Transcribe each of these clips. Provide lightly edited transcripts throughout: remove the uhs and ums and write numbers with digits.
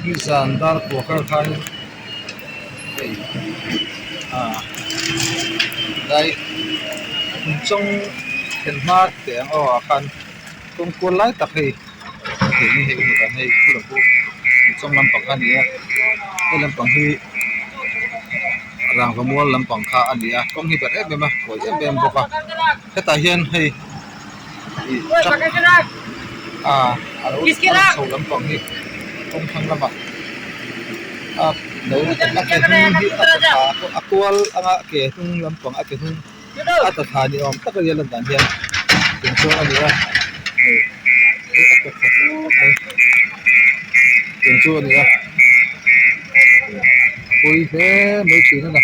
Nizan dar kua kar khanin hei ah lai kum chawng thlen hma teh ang aw ah khan kawng kual lai tak hei hei ni hei hmuh dan hei khu lam pawh kum chawng lampang kha a ni a hei lampang hi rangva mual lampang kha a ni a kawng hi berh em em a kawi em em bawk a hetah hian hei ih truck ah a lo chho lampang hi kawng thlang lamah a lo a ke hnung hi a tla thla a kual anga ke hnung lampang a ke hnung a tla thla ni awm tak a nia lan dan hian tiang chuan a ni a hei a tla thla fur mai tiang chu a ni a a pawi hle mai thin a ni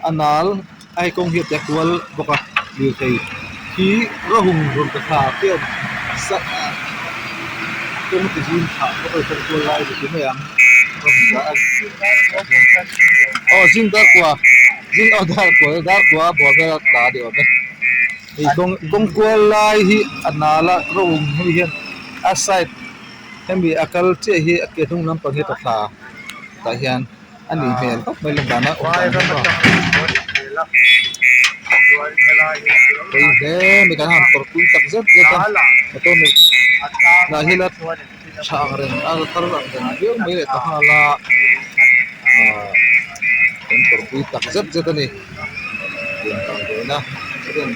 a nal a hei kawng hi a tia kual bawk a lirthei hi rawhung rawn tla thla khian kawng ti zim thlah bawk a ni kawng kual lai ti mai ang aw zing dar kua zing aw dar kua dar kua a bawr vel a tla a ni awm e hei kawng kawng kual lai hi a nal a rawhung hei hian a side hemi a kal chiah hi a ke hnung lampang hi a tla thla tah hian. A nih hmel khawp mai lawm dana awm dan hi maw pawi hle mai kan han tawrh pui tak zet zet a motor nei lah hi la tha ang reng a la thar ang reng viau mai leh ta nghal a ahh kan tawrh pui tak zet zet a ni tiang dan dawn a chuan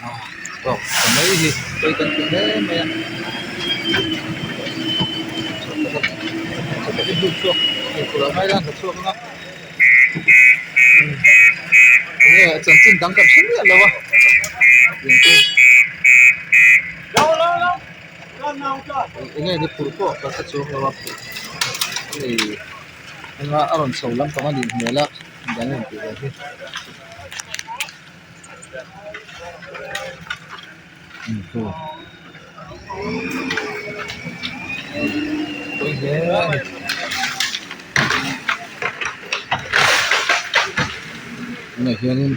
ah tawk ta mai hi pawi kan ti hle mai a. Enge chanchin dang kan hre miah lo a enge ni phurh pawh ka hre chuang lo a hei eng a rawn chho lampang a nih hmel a dang rawn tih ve hi. Pawi hle a ni tunah hianin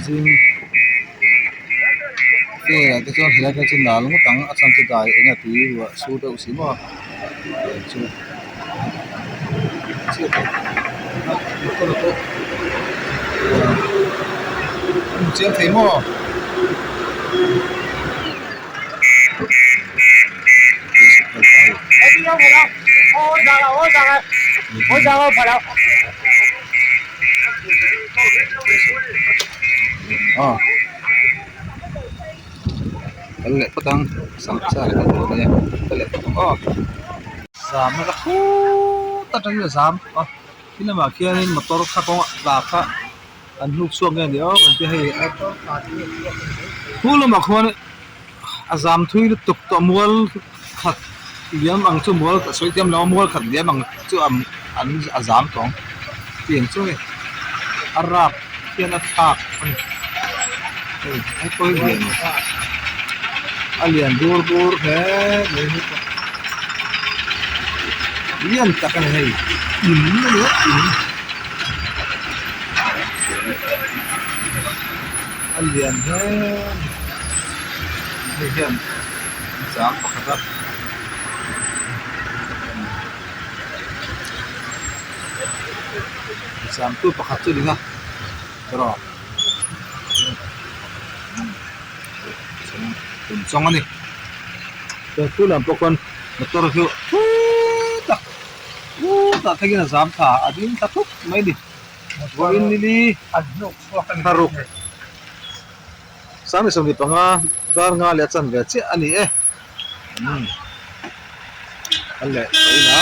zing velah te chuan helai phei chu nal ngawt ang a chhan chu dai eng a tui ruah sur deuh si maw chu chiang thei maw. Kal leh phawt ang sangha kal leh phawt ang aw. Zam a khut atangin a zam a khi lamah khianin motor kha kawng tla kha an hnuk chhuak nge ni awm an tia hei khu lamah khuan a zam thui lutuk tawh mual khat liam ang chu mual ka sawi thiam lo a mual khat liam ang chu an a zam tawh ang tiang chu hei a rap hian a thlak a ni hei hei pawh hi lian a lian bur bur hle mai hi pawh lian tak a ni hei in a ni a in a lian hle a ni hei hian zam pakhat a. Zamtu pakhat chu a ni a erawh kum chawng a ni chuan khu lam pawh khuan motor chu khutah khutah thlengin a zam thla a ding thla thup mai a ni vawiin nili thlaruk sang ni 15 dar nga leh a chanve chiah a ni e. Umm leh tawh in a.